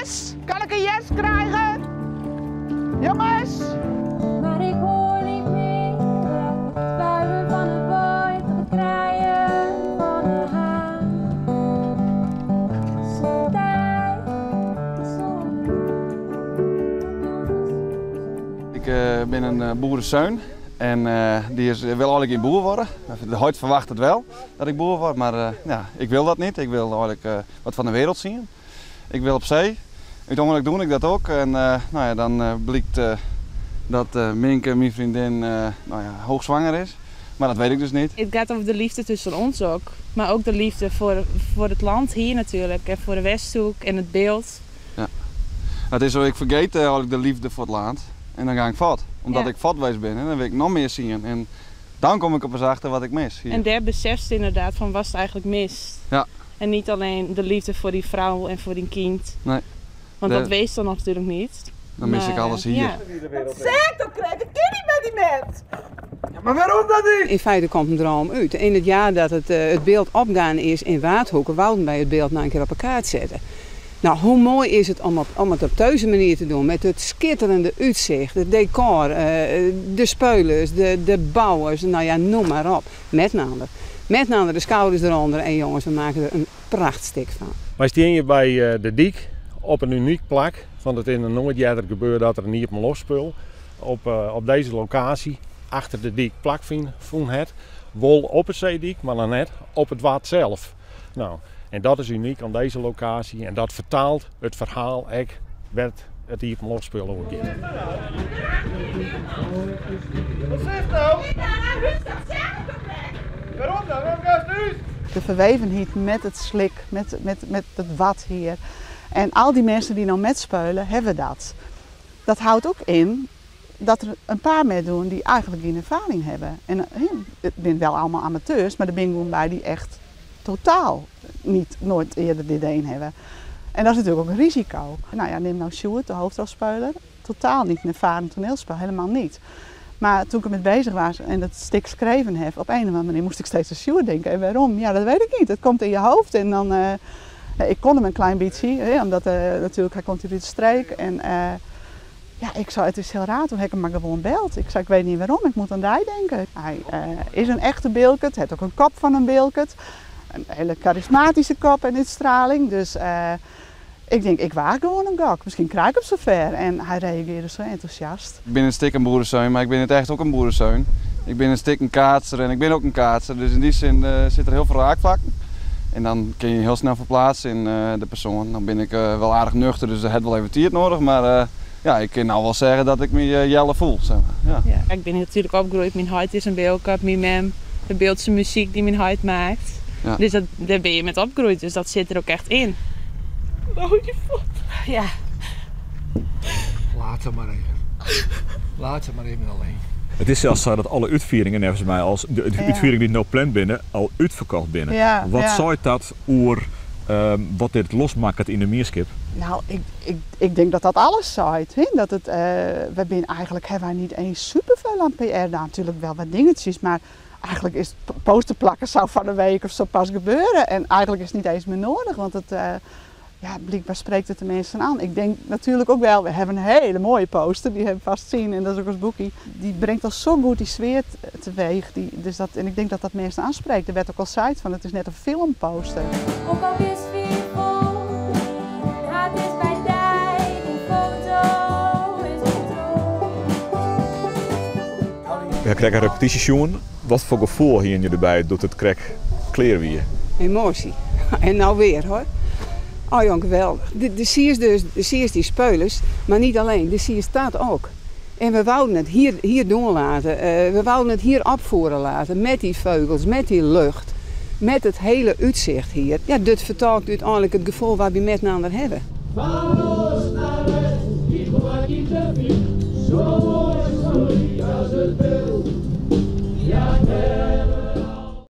Yes! Kan ik een yes krijgen? Jongens! Maar ik hoor niet meer het wuiven van de boot of het kraaien van de haan. Zonder tijd, zonder. Ik ben een boerenzoon en die wil eigenlijk geen boer worden. De huid verwacht het wel dat ik boer word, maar ja, ik wil dat niet. Ik wil eigenlijk wat van de wereld zien. Ik wil op zee. Uiteindelijk doe ik dat ook. En dan blijkt dat Minke, mijn vriendin, hoogzwanger is. Maar dat weet ik dus niet. Het gaat over de liefde tussen ons ook. Maar ook de liefde voor het land hier natuurlijk. En voor de Westhoek en het beeld. Ja. Het is zo, ik vergeet eigenlijk de liefde voor het land. En dan ga ik vat. Omdat ik vat geweest ben. En dan wil ik nog meer zien. En dan kom ik op eens achter wat ik mis hier. En daar beseft ze inderdaad van wat ze eigenlijk mist. En niet alleen de liefde voor die vrouw en voor die kind. Nee. Want dat wees dan natuurlijk niet. Dan mis ik Maar, alles hier. ja. Wat zeg ik dan, Craig? Ik ken niet met die mens. Ja, maar waarom dat niet? In feite komt een droom uit. In het jaar dat het beeld opgaan is in Waadhoeke, wouden wij het beeld nou een keer op een kaart zetten. Hoe mooi is het om het op deze manier te doen, met het schitterende uitzicht, het decor, de speulers, de bouwers, noem maar op. Met name. Met name de schouders eronder en jongens, we maken er een prachtstuk van. Wij staan hier bij de Diek op een uniek plak, want het is nog nooit eerder gebeurd dat er niet op een losspul op deze locatie achter de Diek plak vond het. Wol op het zeediek, maar dan net op het water zelf. En dat is uniek aan deze locatie en dat vertaalt het verhaal ek werd het hier op een losspul ook in. Wat is het nou? Waarom dan? Waarom gaat het nu? De verwevenheid met het slik, met het wat hier. En al die mensen die nou met speulen, hebben dat. Dat houdt ook in dat er een paar mee doen die eigenlijk geen ervaring hebben. En het zijn wel allemaal amateurs, maar er zijn gewoon bij die echt totaal niet, nooit eerder dit een hebben. En dat is natuurlijk ook een risico. Neem nou Sjoerd, de hoofdrolspeler. Totaal niet een ervaren toneelspel, helemaal niet. Maar toen ik ermee bezig was en dat stuk geschreven heb, op een of andere manier moest ik steeds aan Sjoerd denken. En waarom? Ja, dat weet ik niet. Het komt in je hoofd en dan... ik kon hem een klein beetje, hè, omdat natuurlijk hij komt uit de streek. En ja, ik zei, het is heel raar, toen heb ik hem maar gewoon beld. Ik zei, ik weet niet waarom, ik moet aan die denken. Hij is een echte Bilkert, heeft ook een kop van een Bilkert. Een hele charismatische kop en uitstraling. Dus ik denk, ik waag gewoon een gok. Misschien krijg ik hem zover. En hij reageerde zo enthousiast. Ik ben een stik een boerenzoon, maar ik ben het echt ook een boerenzoon. Ik ben een stik een kaatser en ik ben ook een kaatser. Dus in die zin zit er heel veel raakvlakken. En dan kun je heel snel verplaatsen in de persoon. Dan ben ik wel aardig nuchter, dus dat heeft wel even tijd nodig. Maar ik kan nou wel zeggen dat ik me Jelle voel. Ja. Ja, ik ben natuurlijk opgegroeid. Mijn hart is een Bilkert, mijn mem, de Bildtse muziek die mijn hart maakt. Dus daar ben je met opgegroeid, dus dat zit er ook echt in. Oh, je voet. Ja. Laat ze maar even. Laat ze maar even alleen. Het is zelfs zo dat alle uitvieringen, volgens mij, als de uitviering die nou pland binnen, al uitverkocht binnen. Wat zou dat oer wat dit losmaakt in de meerskip? Ik denk dat dat alles zaait. Hè? Dat het we zijn eigenlijk, hebben wij niet eens superveel aan PR gedaan. Natuurlijk wel wat dingetjes, maar eigenlijk is het poster plakken zou van een week of zo pas gebeuren. En eigenlijk is het niet eens meer nodig, want blijkbaar spreekt het de mensen aan. Ik denk natuurlijk ook wel, we hebben een hele mooie poster, die hebben we vast zien en dat is ook ons boekie. Die brengt al zo goed die sfeer teweeg. En ik denk dat dat mensen aanspreekt. Er werd ook al gezegd van, het is net een filmposter. Ook al is het vol, het is bij tijd, een foto is het droom. Ja, krijg een repetitie. Wat voor gevoel hier jullie erbij doet het krek kleren weer? Emotie. En nou weer hoor. Oh jong, geweldig. De siers dus, de siers die speulers, maar niet alleen, de siers staat ook. En we wouden het hier doen laten, we wouden het hier opvoeren laten, met die vleugels, met die lucht, met het hele uitzicht hier. Ja, dit vertaalt uiteindelijk het gevoel waar we met elkaar hebben. Vamos naar west, die